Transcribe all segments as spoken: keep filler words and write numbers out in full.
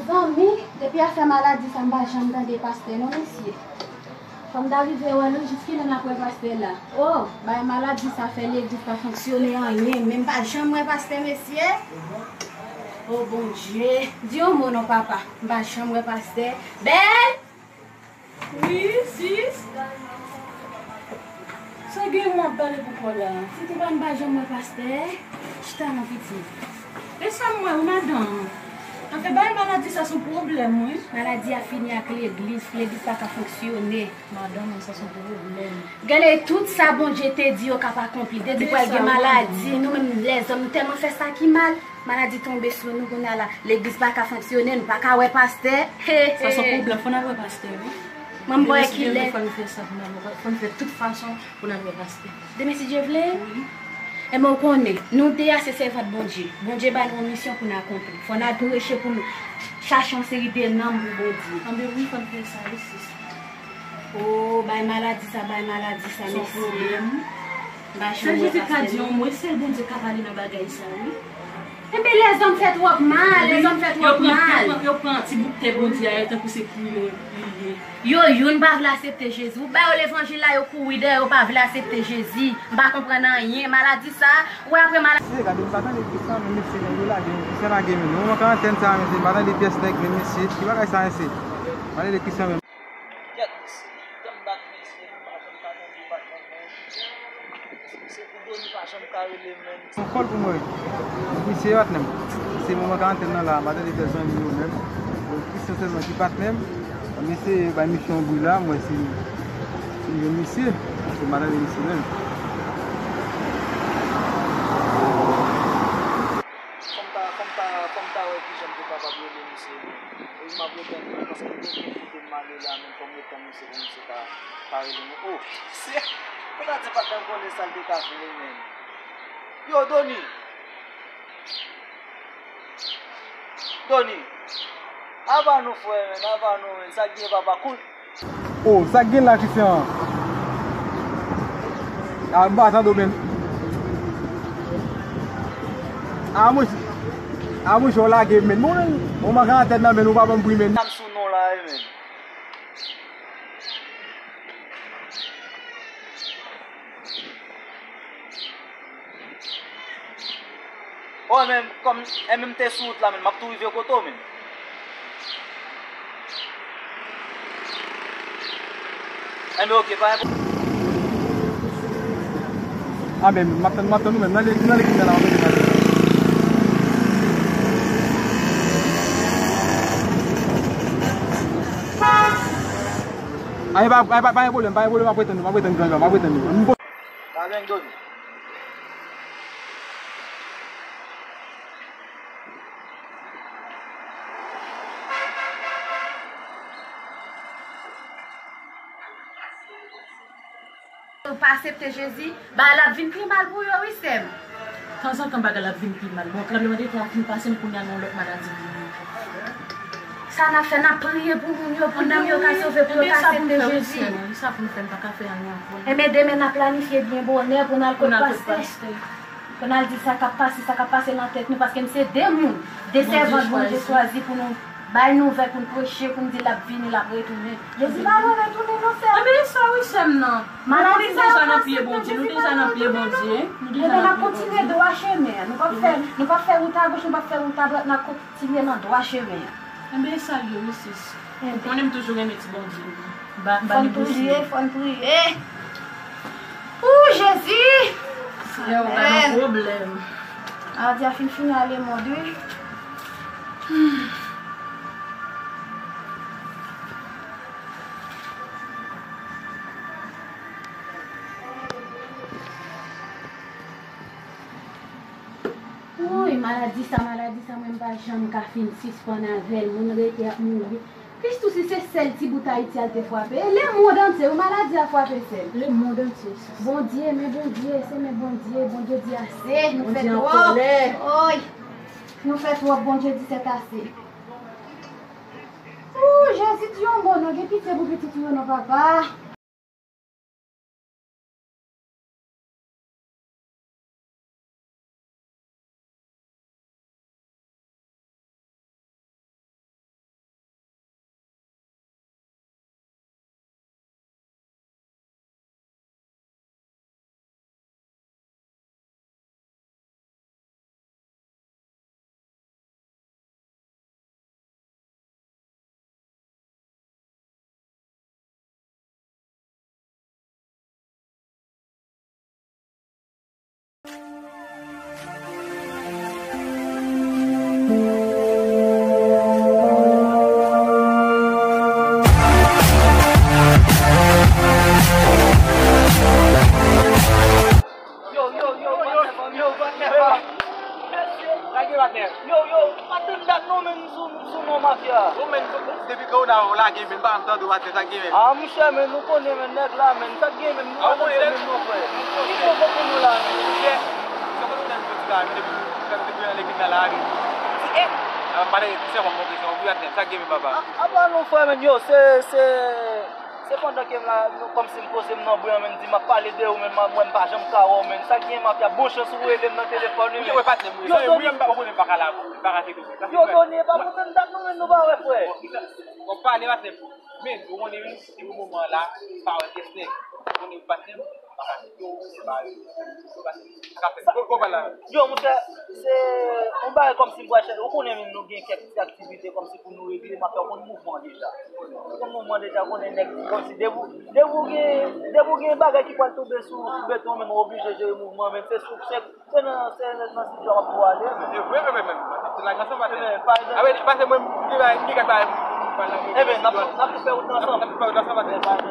Zanmi, depi afè maladi sa m pa janm tande pastè non mesye. Fò m ta rive wè l wi, jis kilè n ap wè pastè la. O, bay maladi sa fè legliz pa fonksyone anyen, men m pa janm wè pastè mesye. O Bondye, di yon mo non papa, m pa janm wè pastè. Bèl! Wi, sis. Sa gen w ap pale pou kò la? Sèten pa m pa janm wè pastè. Chita non pitit. E sa m wè wi madanm. Afè bay maladi sa se yon pwoblèm wi. Maladi a fini ak legliz, legliz pa ka fonksyone. Madanm, sa se yon pwoblèm. Gade tout sa Bondye te di yo k ap akonpli. Depi pral gen maladi, nou menm lèzòm nou tèlman fè sa ki mal. Maladi tonbe sou nou kounye a la. Legliz pa ka fonksyone, nou pa ka wè pastè. He, he. Sa se yon pwoblèm, fò n al wè pastè wi. Mwen m pa wè kilè. Fò n fè sa, fò n al wè, fò n fè tout fason pou n al wè pastè. Demen si Dye vle? Wi. Enben w konnen, nou de a se sèvant Bondye. Bondye ba nou yon misyon pou n akonpli. Fò n al preche pou nou chache yon seri de nanm pou Bondye. Anben wi, fò n fè sa wi sis. O, bay maladi sa, bay maladi sa, mesye. Sèl Jezi ka di yon mo, e sèl Bondye ka pale nan bagay sa wi. Enben lèzòm fè twòp mal, lèzòm fè twòp mal. Yo pran, yo pran, yo pran ti bout tè Bondye a, yo tankou se pou yo li ye. Yo youn pa vle aksepte Jezi. Ou ba yo levanjil la, yo kouri dèyè, yo pa vle aksepte Jezi. M pa konprann anyen. Maladi sa, ou wè apre maladi. Mesye, gade, m pa tande tout sa, men mesye, nèg yo lage, mesye lage, men. Moman karantèn sa, mesye, m pa tande pyès nèg, men mesye, ki bagay sa, mesye? M pa tande Christian, men. Kèt, mesye, tan m bat mesye, m pa janm ka tande bat nan men. Se pou Doni pa janm ka rele, men. Son kòl pou mwen. Misye patnè m. Se moman karantèn nan la, m pa tande pyès zanmi yo menm. Bon, Christian sèlman ki patnè m. Misye bay misyon bri la, mwen si, si m jwenn misye, paske m pa tande misye menm. Fò m ta, fò m ta, fò m ta wè kijan m te kapab rele misye. Epi m ap retann li, paske m te vin kote m ale la, men fò m retann misye pou misye ka, ka rele mwen. O, se, mwen ta di patnè m konnen sa l te ka vle, men. Yo, Doni! Doni! Ava nou, frè, men, ava nou, men. Sa k gen, papa? Koul. O, sa k gen la, Christian? A, m pa tande w, men. A, mwen, a, mwen, jò lage, men. Bon, men, ou manke antèn nan, men, ou pa ban m bri, men. Dam sou non la, wi, men. O, men, kòm M M te sou wout la, men, m ap tou rive kote w, men. Enben, oke, pa gen pwoblèm. A, men, m ap tann, m ap tann ou menm. Nan legliz, nan legliz la, m ap tann ou. A, e pa, e pa, pa gen pwoblèm, pa gen pwoblèm, m ap retann ou, m ap retann gran jan, m ap retann ou. Pa gen doni. Ou pa aksepte Jezi, bagay la ap vin pi mal pou yo, wi, sè m. Tanzantan, bagay la ap vin pi mal. Bon, tranblemanntè a fin pase, men kounye a, gen yon lòt maladi vini. Sa n ap fè, n ap priye pou moun yo, pou nanm yo ka sove, pou yo ka aksepte Jezi. Sa pou n fè, m pa ka fè anyen ankò. Enben, demen, n ap planifye byen bonè pou n al kot pastè. Pou n al di sa k ap pase, sa k ap pase nan tèt nou, paske n se de moun, de sèvant Bondye chwazi pou nou bay nouvèl, pou n preche, pou n di l ap vini, l ap retounen. Jezi pa dwe retounen non, sè m. Enben, e sa wi, sè m nan. Maladi sa yo pa aksepte, Jezi pa dwe retounen non. Nou deja nan pye Bondye. Enben, n ap kontinye dwa chemen an. Nou p ap fè, nou p ap fè wout agoch, nou p ap fè wout adwat, n ap kontinye nan dwa chemen an. Enben, e sa l ye wi, sis. Ou konnen m toujou renmen ti Bondye. Fò n priye, fò n priye. Ou, Jezi! Seyè, ou ba nou pwoblèm. Maladi a fin fini a lemonn, wi. Woy, maladi sa, maladi sa, mwen m pa janm ka fin sispann avè l. Moun rete ap mouri. Christoo, si se sèl ti bout Ayiti a l te frape. E lemonn antye, wi, maladi a frape sè m. Lemonn antye, sis. Bondye, men Bondye, se men Bondye. Bondye di ase, nou fè twòp. Woy, nou fè twòp, Bondye di sètase. Ou, Jezi, di yon mo non, gen pitye pou pitit ou yo non, papa. Patnè. Yo, yo, m pa tann dat non, menn, sou, sou non mafya. Bon, menn, depi ke w la, w lage, menn, pa janm tande w, patnè, sa k gen, menn. Ah, monchè, menn, nou konnen, menn, nèg la, menn, sa k gen, menn, nou pa tann menn non, frè. Ki pwoblèm nou la, menn? Monchè, se kote w menm soti la, menn, depi, depi w nan lekip la, la, menn. Ti, eh, a, pale, se yon bon kesyon, wi, patnè, sa k gen, menn, papa? A, apa non, frè, menn, yo, se, se, Se pandan ke m la, nou, kòmsi m poze m nan bri an, menn, di m ap pale de ou, menn, m, mwen, m pa janm ka wè w, menn. Sa k gen, mafya, bon chans ou rele m nan telefòn, wi, menn. Wi, patnè m, wi. Yo, wi, m pa konnen, m pa ka la, m pa ka cheke. Yo, Tony, e pa pou tann dat nou, menn, nou pa wè, frè. Bon, kisa, w ap pale, patnè m. Menn, ou konnen, wi, depi moman la, m pa wè pyès nèg. Ou konnen, patnè m, m pa ka cheke w, m pa wè. Yo, monchè, se yon bagay kòmsi m pral chèche. Ou konnen, menn, nou gen kèk ti aktivite kòmsi pou nou regle, mafya, ou konn mouvman deja. Ou konn mouvman deja, ou konnen nèg kòmsi depi, depi w gen, depi w gen bagay ki pral tonbe sou, sou beton, menn, ou oblije jere mouvman, menn, se sou, se, se nan, se nan sitiyasyon w ap tou ale, menn. E vre, vre, menn. Se lage ansanm, patnè. Ebyen, pa gen, pase mwen, m gen bagay, m gen kèk bagay pou m pral lage. Ebyen, n ap, n ap tou fè wout la ansanm. N ap tou fè wout la ansanm, patnè. Ebyen, pa gen.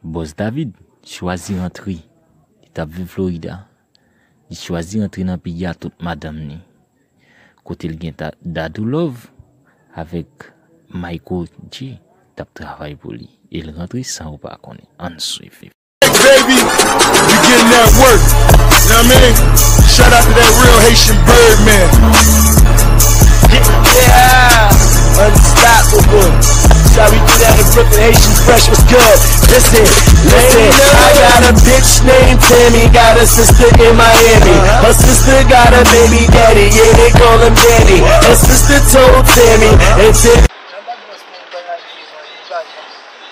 Bòs David chwazi rantre. Li t ap viv Florida. Li chwazi rantre nan peyi a tout madanm ni. Kote l gen ta, Dadou Love avèk Michael G t ap travay pou li. E l rantre san ou pa konnen. Ann swiv. Baby, we getting that work. Know what I mean? Shout out to that real Haitian Birdman. Yeah, unstoppable. That's how we do that in Brooklyn. Haitian Fresh, what's good? Listen, listen. I got a bitch named Tammy, got a sister in Miami. Her sister got a baby daddy, yeah, they call him Danny. Her sister told Tammy, and Tammy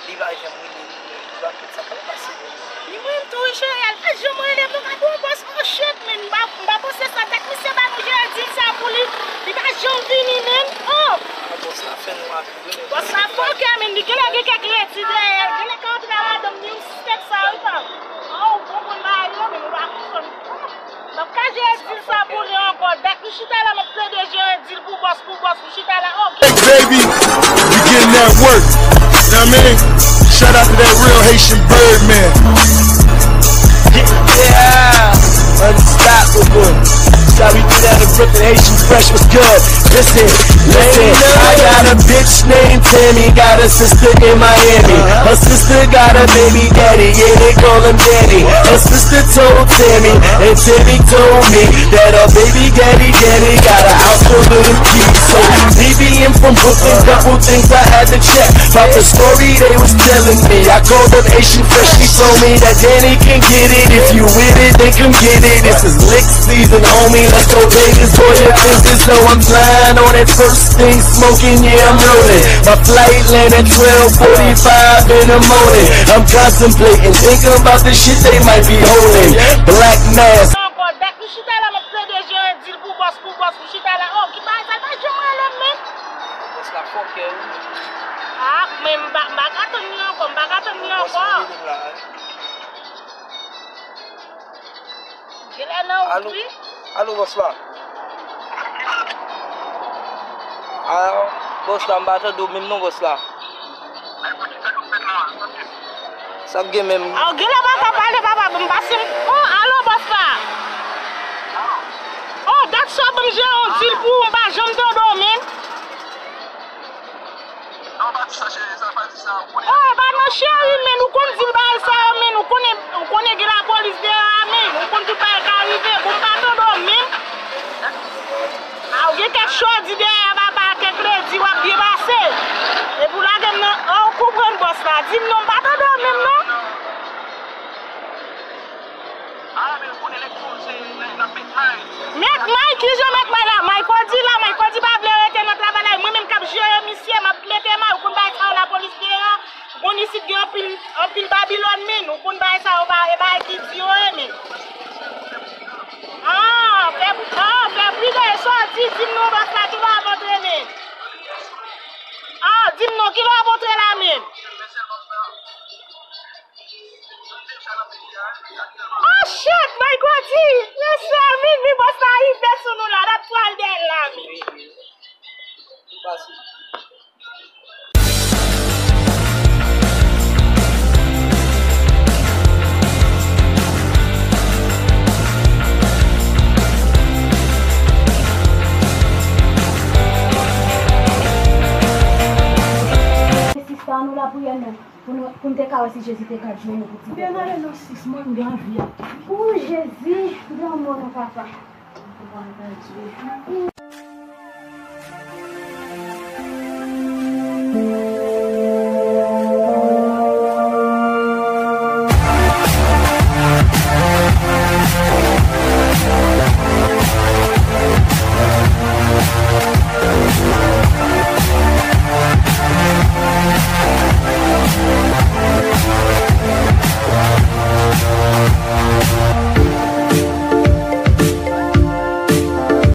Li pa janm rele, li, li, li pa konn sa k ap pase. Li mwen tou, wi, cheri, al pa janm rele m, nou ka bon bòs, oh shit, men m pa, m pa panse sa, tèt misye ba nou jere dil sa pou li, li pa janm vini, men, oh! Ah, bòs la fè nou abi, wi, men. Bòs la fòkè, men, li genlè gen kèk redi dèyè l, genlè ka antre a madanm ni, ou sistèm sa, wi, pa. Oh, ou konprann bagay yo, men, ou pa konprann. M ap ka jere dil sa pou li ankò. Dat nou chita la, m ap plede jere dil pou bòs, pou bòs, nou chita la. Oh, baby, we getting that work. Know what I mean? Shout out to that real Haitian Birdman. Yeah, unstoppable. That's how we do that in Brooklyn. Haitian Fresh, what's good? Listen, listen. I got a bitch named Tammy, got a sister in Miami. Her sister got a baby daddy, yeah, they call him Danny. Her sister told Tammy, and Tammy told me that her baby daddy, Danny, got a house full of them keys. So me being from Brooklyn, couple things I had to check. About the story they was telling me, I called up Haitian Fresh, she told me that Danny can get it. If you with it, then come get it. This is lick season, homie. Let's go, Vegas, boy, your business. So I'm flying on that first thing, smoking, yeah, I'm rolling. My flight land at twelve forty-five in the morning. I'm contemplating, thinking about the shit they might be holding. Black mask. Ankò, dat nou chita la, m ap plede jere dil pou bòs, pou bòs, nou chita la. Oh, ki bagay sa, pa janm rele m, men. Bòs la fòkè, wi. Ah, men m pa, m pa ka tann li ankò, m pa ka tann li ankò. Bòs la rele m la, wi. Genlè nan wout, wi. Alo, bòs la. Ah, bòs la, m pa tande w menm non, bòs la. Sa k gen menm? Ah, genlè papa pale, papa, ban m pase m. Oh, alo, bòs la. Oh, dat sa ban m jere yon dil pou ou, m pa janm tande w menm. Non, pa di sa, cheri, sa, pa di sa. Ou konnen. Oh, e pa non, cheri, men ou konn di l bagay sa yo, men ou konnen, ou konnen gen lapolis dèyè a, men ou konn tout bagay ka rive. Bon, m pa tande w menm. A, ou gen kèk chòdi dèyè a, papa, kèk redi, w ap byen pase. Epi w lage m nan, oh, ou konprann bòs la. Di m non, m pa tande w menm non. Ah, men ou konnen nèg yo se nèg la Mèt May. Mèt May, kijan Mèt May la? Michael D la, Michael D pa vle rete nan travay la. Mwen menm k ap jere misye, m ap mete may, ou konn bagay sa yo lapolis dèyè. Ou konn isit gen anpil, anpil Babilòn, men ou konn bagay sa yo pa, e bagay ki di yo ye, men. Ah, fè, ah, fè pride, sa w di, di m non, bòs la, kilè w ap antre, men. Ah, di m non, kilè w ap antre la, men. Oh shit, Michael D! Mesye, vin, vin, bòs la rive sou nou la, n ap pral dèyè l la, men. pase. Sista, ann nou lapriyè nou, pou nou, pou n te ka wè si Jezi te ka jwenn nou pou ti. Byen ale non sis, mwen m gen anvi a. O Jezi, granmou nou papa.